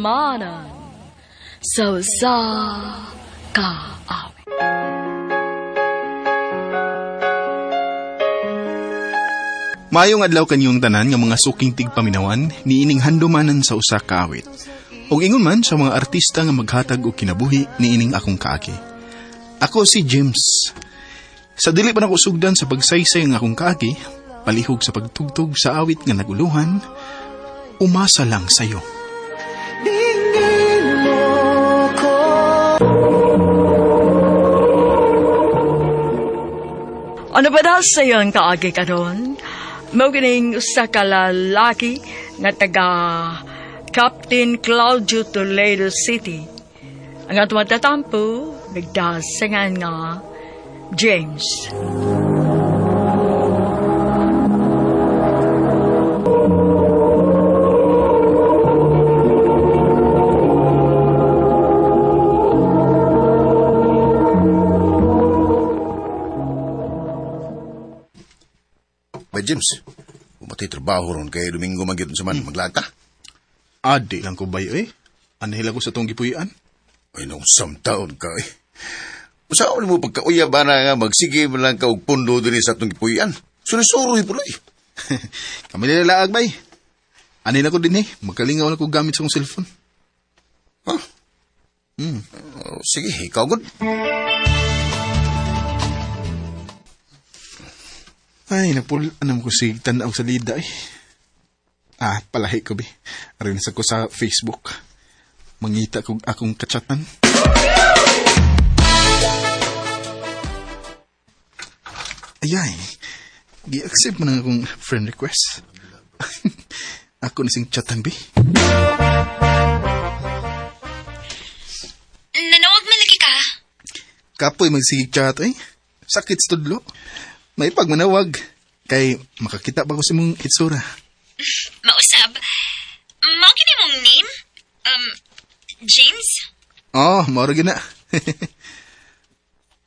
Handumanan sa usa ka awit. Maayong adlaw kanyong tanan nga mga suking tigpaminawan niining handumanan sa usa ka awit. Ug ingon man sa mga artista nga maghatag og kinabuhi niining akong kaagi. Ako si James. Sa dili pa nako sugdan sa pagsaysay ng akong kaagi, palihog sa pagtugtog sa awit nga naguluhan, umasa lang sayo. Ano ba daw sa iyo ang kaagi karon? Mao kining usa ka lalaki nga taga Captain Claudio Toledo City. Ang atong matatampo, nagdasangan nga James. Bay James, umatay trabaho ron kay Domingo man gyud sa man maglaag ta. Adi lang ko bayo eh. Anhila ko sa tong gipuy-an. Ay nung samtaon ka eh. Usaon mo pagkauya ba na nga magsige man lang ka og pundo dinhi sa atong gipuy-an. Suri-suroy puloy. Kami nilalaag bay. Anhila ko din eh. Magkalingaw na ko gamit sa akong cellphone. Ha? Oh, sige, ikaw gud. Ay, napul, anam ko si tanaw sa lida eh. Ah, palahi ko bi. Arin sa ko sa Facebook. Mangita kog akong kachatan. Ayay, gi-accept mo na akong friend request. Ako ni sing chatan bi. Nanawag man lagi ka. Kapoy magsigig chat eh. Sakit sa tudlo. May pagmanawag. Kay makakita ba ko sa mong itsura. Mausab. Mao gini mong name? James? Oh, mao ra gyud na.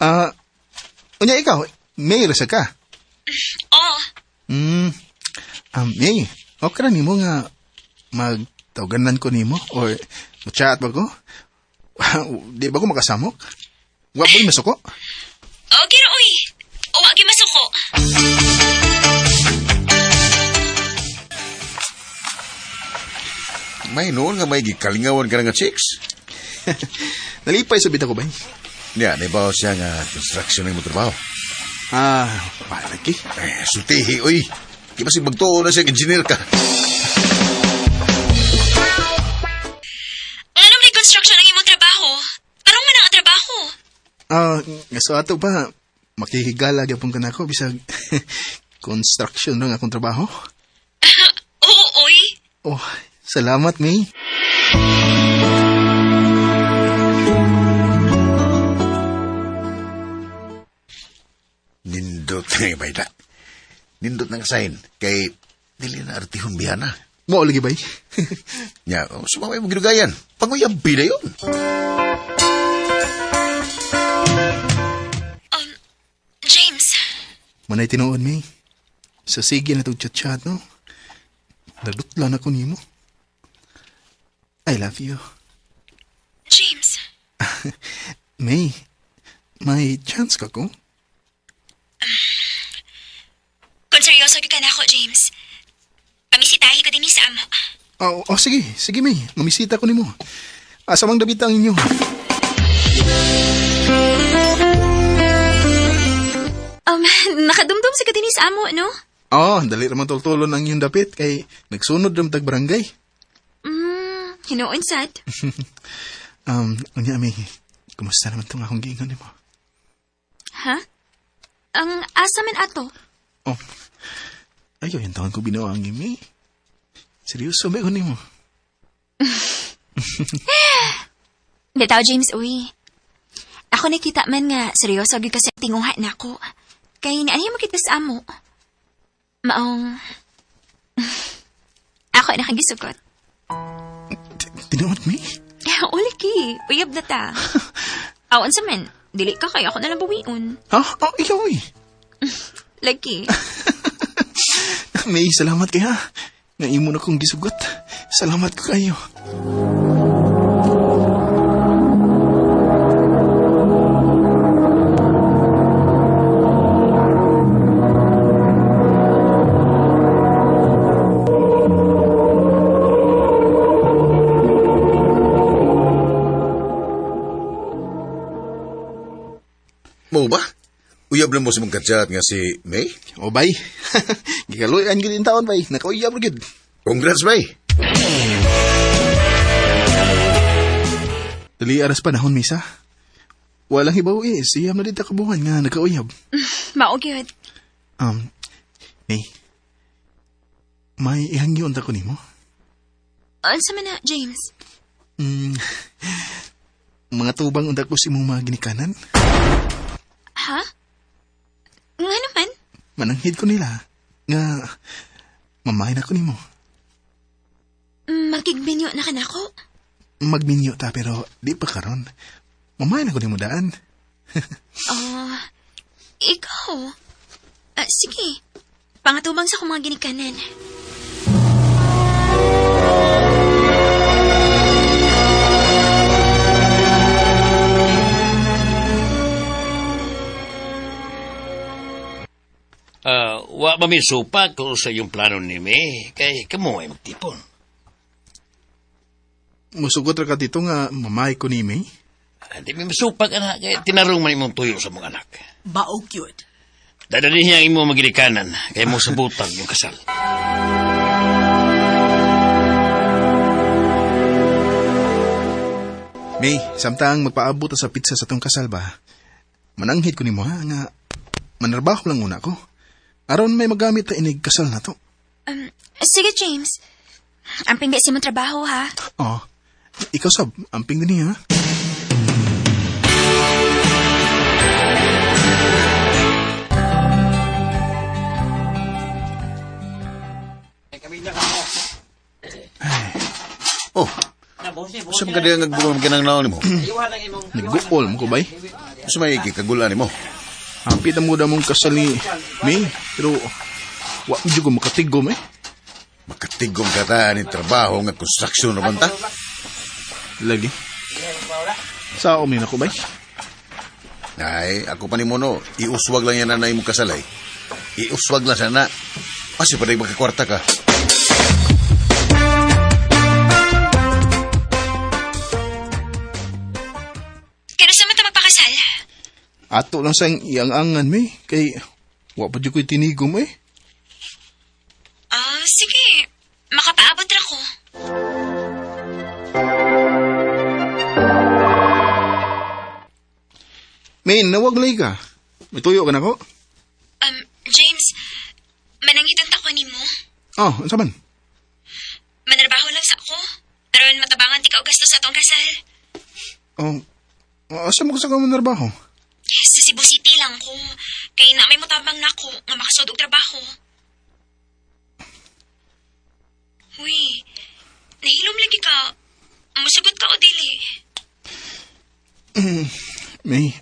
Ah, unya ikaw, May ra sa ka. Oh, May, okay ra nimo nga magtawganan ko nimo or mo-chat ba ko? Di ba ko makasamok? Wa ba masuko? okay ra oy. Wa gyud masuko. May noon nga may gikalingawan ka na nga chicks. Nalipay sa bita ko ba? Niya, naibaw siya nga construction ng imong trabaho. Ah, palagi. Eh, sultihi, oy. Di ba si magtuo na siya engineer ka? Nganong may construction ang imong trabaho? Tarong man ang trabaho. Ah, nga sa ato pa, makihigala gyapon ka nako bisag construction lang akong trabaho. Oo, oy. Oh, salamat, May. Nindot na may da. Nindot ng sign. Kay, dili na artihon bihana. Mo lagi bay. Nya, oh, sumamay mo ginugayan. Panguyab na yun. James, Manay tinuod, May. Sa sige na itong chat-chat, no? Nadutlan ako nimo. I love you. James. May, may chance ka ko? Kung seryoso gyud ka na ako, James. Pamisitahi ko dinhi sa amo. Oh, oh, sige, sige, May. Mamisita ko nimo. Asa mang dabita ang inyo? Nakadumdum sa ka dinhi sa amo, no? Oh, dali raman tultulon ang inyong dapit kay nagsunod ram tag barangay. Hinuon sad. Unya, May, kumusta naman tong akong giingon nimo? Ha? Ang asa man ato? Oh, ayaw yung taon ko binuang May. Seryoso ba ko nimo? Bitaw, James, uy. Ako nakita man nga, seryoso gyud ka sa tinguha nako. Kay naaniya mo kita sa amo. Maong... Ako na kagisugot. Tinuod, May? Uliki, uyab na ta. Awan sa man, dili ka kay ako na lang buwion. Ha? Oh, ikaw eh. Lagi. May, salamat kay ha. Ngayon mo na kong gisugot. Salamat ko kayo. Nakauyab na mo sa mong kadyat nga si May? O bay, gikaluyan gid in taon bay, nakauyab ra gid. Congrats, May! Dali aras panahon misa. Walang hibaw eh, siyam na dito kabuhan nga nakauyab. Mao gyud. May, may ihangyo unta ko nimo. Unsa man na, James? Mga tubang unta ko sa imong mga ginikanan. Ha? Nga naman? Mananghid ko nila nga mamahay na ko nimo. Makigbinyo na ka nako. Magminyo ta pero di pa karon. Mamahay na ko nimo daan. Oh, ikaw. Sige. Pangatubang sa akong mga ginikanan. Wa ba may supa kung sa iyong plano ni May? Kay kamo ay magtipon. Musugot ra ka dito nga mamahay ko ni May. Di may masupa ka na. Kay tinarong man imong tuyo sa mga anak. Bao gyud. Dadalhin niya ang imong magilikanan kay mo sa butang yung kasal. May, samtang magpaabot ta sa pizza sa tong kasal ba? Mananghid ko nimo ha nga manarbaho lang una ko. Aron may magamit ta inig kasal na to. Sige, James. Ang pindi sa imong trabaho, ha? Oh, ikaw sab, amping din niya. Oh, sa mga kadiyang nagbulong kinang naon nimo? Nagguol mo ko bay. Sa may kikagulan nimo? Happy na mo mong kasal ni May, pero wa jud ko makatigom eh. Makatigom ka ta ni trabaho nga construction naman ta. Lagi. Sa umi na ko bay. Ay, ako pa ni mo no, iuswag lang yan na imong kasalay. Iuswag lang sana. Kasi pa makakwarta ka. Kaya sa man ta magpakasal? Ato lang sang iyang-angan May, kay wa pa jud ko'y tinigom eh. Ah, sige. Makapaabot ra ko. May, nawag lay ka. May tuyo ka na ko. James, manangitan ta ko nimo. Oh, unsa man? Manarbaho lang sa ako. Aron matabangan ti ka og gasto sa atong kasal. Oh, asa mo ka sa manarbaho? Sa Cebu City lang ko. Kay na may motabang nako nga makasud og trabaho. Uy, nahilom lagi ka. Musugot ka o dili. May,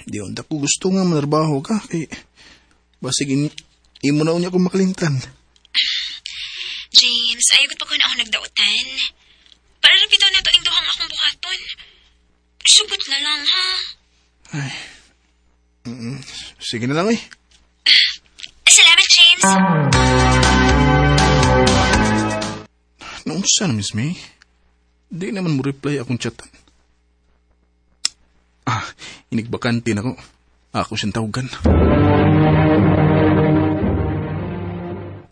di unta ko gusto nga manarbaho ka. Kay, basig imo na unya ko makalimtan. James, ayaw pa ko na ako nagdautan. Para ra bitaw nato ning duhang akong buhaton. Sugot na lang, ha? Sige na lang eh. Salamat, James. Noong saan, Miss May? Di naman mo reply akong chatan. Ah, inigbakante na ko. Ako siyang tawagan.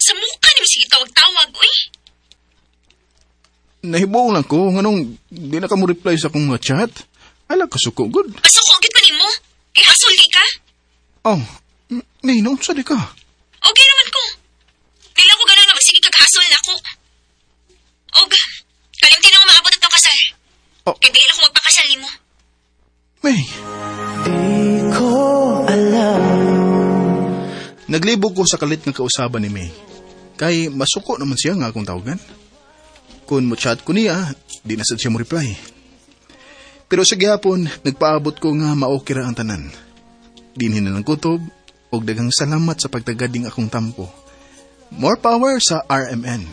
Sa mukha ni sige tawag-tawag, uy. Nahibaw lang ko, nganong di na ka mo reply sa akong mga chat. Ala, kasuko, good. Pasuko gid ko nimo. Kay hasol kay ka. Oh, May, noong sa di ka? Okay naman ko. Dili ko ganun na magsige kag hasol nako. Og kalimti na ako maabot atong kasal. Oh. Kay dili ako magpakasal nimo. May. Naglibog ko sa kalit nga kausaban ni May. Kay masuko naman siya nga akong tawagan. Kung mo chat ko niya, di na sad siya mo reply. Pero sa gihapon, nagpaabot ko nga maokira ang tanan. Dinhin na lang kutob, og daghang salamat sa pagtagading akong tampo. More power sa RMN.